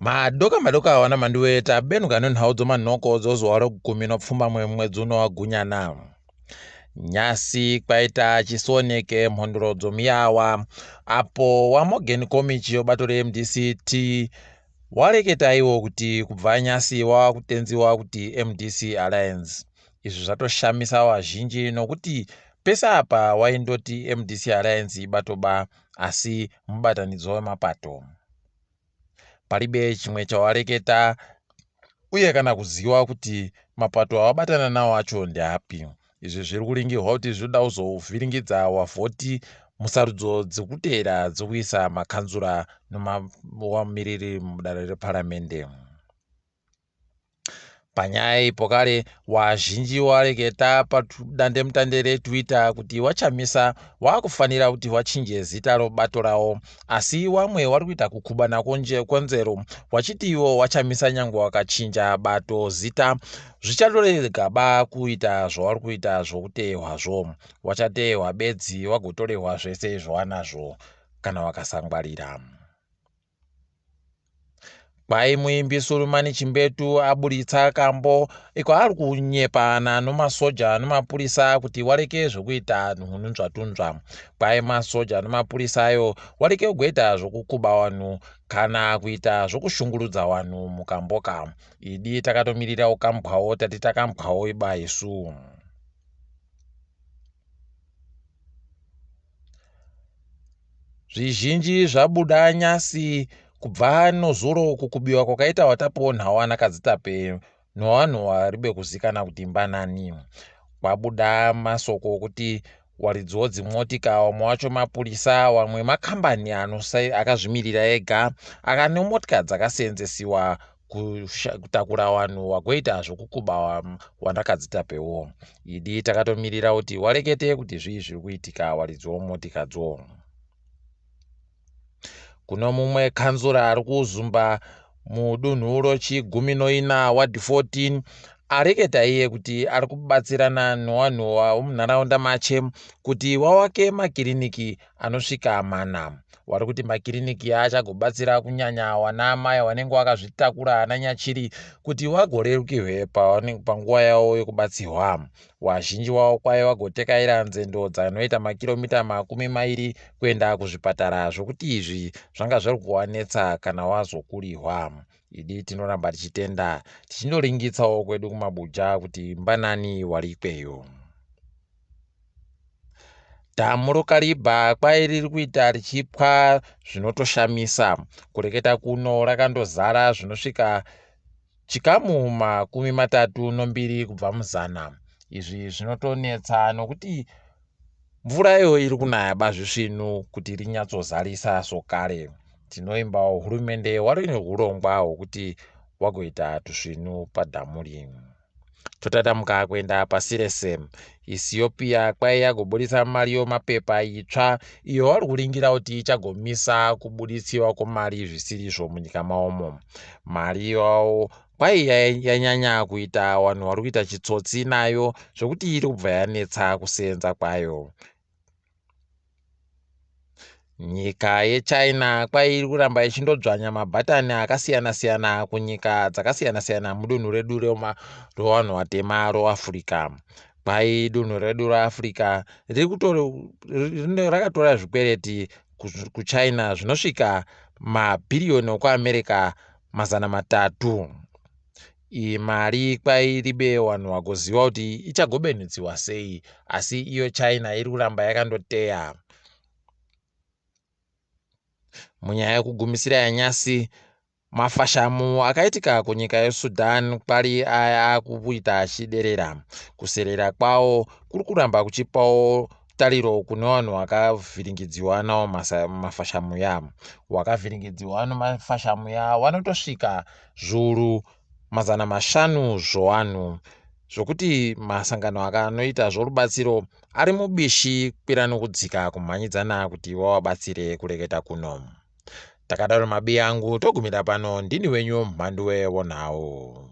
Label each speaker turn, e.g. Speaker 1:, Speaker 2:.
Speaker 1: Madoka madoka wana manduwe tabenuka nenhau dzomanhoko dzozuva rogumi nopfumbamwe mwedzi uno waGunyana. Nyasi kwaita chisioneke mhondoro dzomuyawa apo waMorgan Komichi webato reMDCT wareketa iwo kuti kubva nyasi wava kutenziwa kuti MDC Alliance. Izvi zvatoshamisa vazhinji nokuti pese apa waindoti MDC Alliance ibato ba asi mubatanidzwa wemapato. Paribe chimwe chawareketa uye kana kuziva kuti mapato awabatana nawo acho ndeapi. Izvi zviri kuringirwa kuti zvinoda kuzovhiringidza wavhoti musarudzo dzekuteera dzekuisa makanzura nemawamiriri mudare reparamende. Panyaya iyi pokare wazhinji wareketa padandemutande reTwitter kuti waChamisa wakufanira kuti wachinje zita robato rawo asi wamwe wari kuita kukubana konzero wachiti iwo waChamisa nyangwe wakachinja bato zita zvichatorega ba kuita zvawari kuita zvokuteyehwazvo wachateyehwa bedzi wagotorehwa zvese zvawanazvo kana wakasangwarira. Kwai muimbi Sulumani Chimbetu aburitsa kambo iko ari kunyepana nomasoja nomapurisa kuti wareke zvokuita nhunzvatunzva. Kwai masoja nomapurisa ayo wareke kugoita zvokukuba vanhu kana kuita zvokushungurudza vanhu mukamboka. Idi takatomirira ukambwawo tati takambwawo iba isu. Zvizhinji zvabuda nyasi kubva nozuro kukubiwa kwakaita watapiwo nhau ana Kadzitape nowanhu waribe kuzikana kuti mbanani. Kwabuda masoko okuti waridziwo dzimotika wamwe wacho mapurisa wamwe makambani akazvimirira ega akane motika dzakaseenzesiwa kutakura vanhu wagoita zvokukuba wandakadzitapewo. Idi takatomirira kuti warekete kuti zvii zviri kuitika waridziwo motikadzo. Kuno mumwe kanzura ari kuzumba mudunhu rochigumi noina ward 14 areketa iye kuti ari kubatsirana nevanhu vomunharaunda mache kuti wawake makiriniki anosvika mana. Wari kuti makiriniki achagobatsira kunyanya wana amai wanenge wakazvitakura ana nyachiri kuti wagorerukirwe panguva yavo yekubatsirwa. Wazhinji wavo kwai wagotekaira nzendo dzanoita makiromita 20 kuenda kuzvipatara zvokuti izvi zvanga zviri kuwanetsa kana wazokurihwa. Idi tinoramba tichitenda tichindoringitsawo kwedu kumabuja kuti mbanani wari ikweyo. Dhamu roKariba kwai riri kuita richipwa zvinotoshamisa. Kureketa kuno rakandozara zvinosvika chikamu 32 kubva muzana. Izvi zvinotonetsa nokuti mvura iyo iri kunaya bazvisvinu kuti rinyatsozarisa sokare. Tinoimbawo hurumende wari nehurongwa hwokuti wagoita tusvinu padhamu rimwe. Totatamuka kuenda pasi rese. Ethiopia kwai yagoburitsa mari yomapepa itsva iyo vari kuringira kuti ichagomisa kubuditsiwa kwemari zvisirizvo munyika maomo. Mari iyoyo kwai yanyanya kuita vanhu vari kuita chitsotsi nayo zvokuti iri kubva yanetsa kuseenza kwayo. Nyika yeChina kwai iri kuramba ichindodzvanya mabhatani akasiyana-siyana kunyika dzakasiyana-siyana mudunhu redu revanhu vatema roAfrica. Kwai dunhu redu reAfrica rakatora zvikwereti kuChina zvinosvika mabhiriyoni okuAmerica 300. Iyi mari kwai iribe vanhu vagoziva kuti ichagobenhutsiwa sei, asi iyo China iri kuramba yakandoteya. Munyaya yekugumisira yanyasi, mafashamu akaitika kunyika yeSudan kwari aya akuita achiderera. Kuserera kwawo kuri kuramba kuchipawo tariro kune vanhu vakavhiringidziwa nawo mafashamu ya. Wakavhiringidziwa nemafashamu ya vanotosvika zviuru 500 zvowanhu zvokuti masangano akanoita zvorubatsiro ari mubishi kwira nokudzika kumhanyidzana kuti vawabatsire kureketa kuno. Takadaro mabi angu togumira pano ndini wenyu Mhanduwe wonhau.